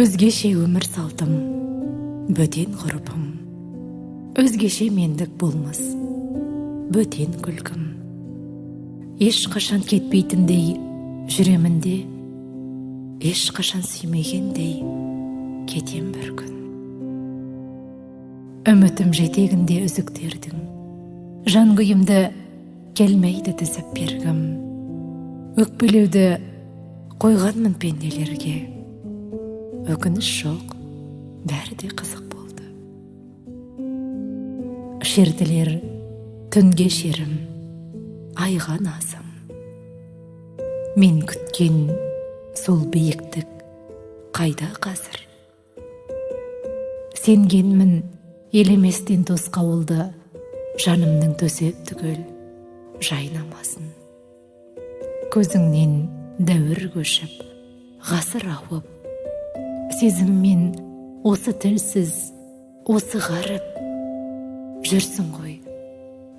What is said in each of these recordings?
Өзгеше өмір салтым, бөтен ғұрпым, өзгеше мендік болмыс, бөтен күлкім. Ешқашан кетпейтіндей жүремін де, ешқашан сүймегендей кетем бір күн. Үмітім жетегінде үзіктердің, жан күйімді келмейді тізіп бергім. Өкпелеуді қойғанмын пенделерге, өкініш жоқ, бәрі де қызық болды. Шертілер түнге шерім, айға назым. Мен күткен сол биіктік қайда қазір? Сенгенмін елеместен тосқауылды, жанымның төсеп түгел жайнамасын. Көзіңнен дәуір көшіп, ғасыр ауып, сезіммен осы тілсіз, осы ғаріп, жүрсің ғой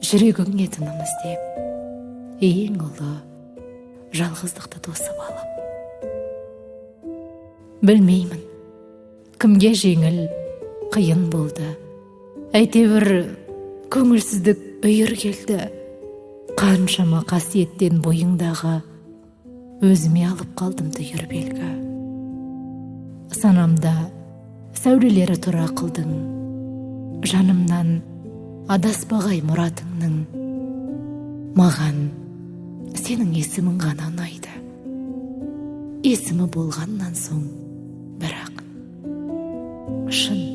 жүрегіңе тыным іздеп, ең ұлы жалғыздықты тосып алып. Білмеймін, кімге жеңіл, қиын болды, әйтеуір көңілсіздік үйір келді. Қаншама қасиеттен бойыңдағы өзіме алып қалдым түйір белгі. Санамда сәулелері тұра қылдың, жанымнан адаспағай мұратыңның. Маған сенің есімің ғана ұнайды, есімі болғаннан соң бірақ шын.